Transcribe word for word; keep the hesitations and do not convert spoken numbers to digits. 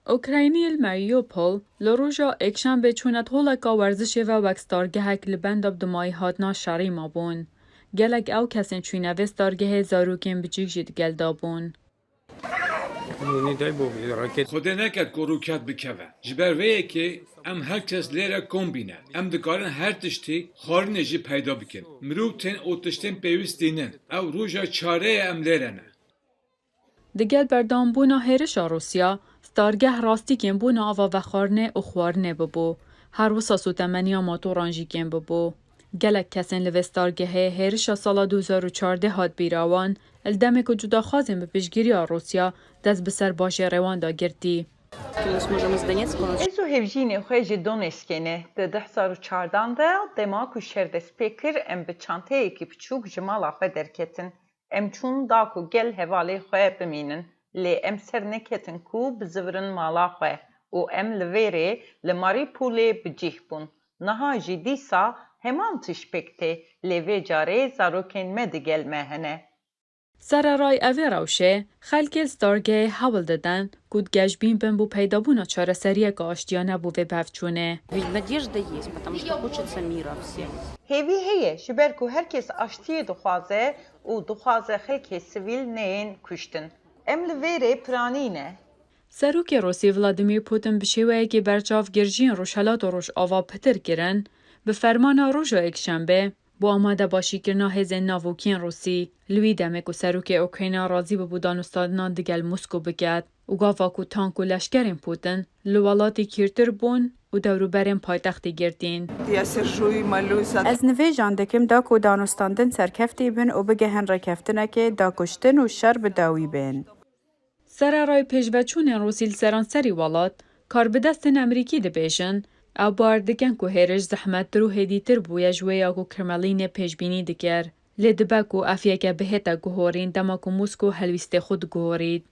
Ukraynî li Mariupol li roja êkşembê çûne holeka werzişê ve wek stargehek li benda bi dimayî hatina şerî mabûn. Gelek ew kesên çûyne vê stargehê zarokên biçûk jî digel de bûn. Xwedê neket ku rûket bikeve. Ji ber vê yekê em her kes lêre kom bîne. Em dikarin her tiştî xwarinê jî peyda bikin. Mirov tên û tiştên pêwîst tînin. Ew roja çarê ye em lêre ne. Digel berdewambûna hêrişa Rûsya, stargeh rastî kêmbûna ava vexwarinê û xwarinê bibû. Her wisa sotemeniya motoran jî kêm bibû. Gelek kesên li vê stargehê hêrişa sala du hezar û çardeh hat bîra wan, li demê ku cudaxwazên bi piştgiriya Rûsya dest bi ser bajêrê wan de girtî. З Донецька. Ez û hevjînê xwe ji Donetskê ne. Di du hezar û çardan de dema ku şer dest pê kir, em bi çanteyekî biçûk ji mala xwe derketin. Em çûn da ku gel hevalê xwe bimînin. Lê em ser neketin ku bizivirin mala xwe û em li vê rê li Marîpolê bi cih bûn. Niha jî dîsa heman tişt pêk tê, lê vê carê zarokên me digel me hene. Sereray evê rewşê, xelkê li stargehê hewl didin ku digejbîn bin bo peydabûna çareseriyeke aştiyane bo vê bihevçûnê. Ведь надежда есть, потому что хочется мира всем. Hêvî heye, ji ber ku her kes aştiyê dixwaze û dixwaze xelkê sivîl neyên kuştin. Em li vê rê piranî ne. Serokê Rûsî Vladimir Putin bi şêweyekî berçav girjiyên Rojhelat û Rojava pitir kirin, bi fermana roja Êkşembê, bo amadebaşîkirina hêzên navokî yên Rûsî, li wî demê ku serokê Ukrayna razî bûbû danûstandinan digel Moskow biket û gava ku tank û leşkerên Putin li welatî kîrtir bûn û dewrûberên paytextê girtîn. Я сижу и молюсь за Ez nivêjan dikim da ku danûstandin serkeftî bin û bigehin rêkeftinekê da kuştin û şer bi dawî bên. Sereray pêşveçûnên Rûsî li seranserî welat, karbidestên Amerîkî dibêjin, ew bawer dikin ku hêriş zehmettir û hêdîtir bûye ji wê ya ku Kremlînê pêşbînî dikir. Lê dibe ku ev yeke bihête guhorîn dema ku Moskow helwîstê xwe diguhorît.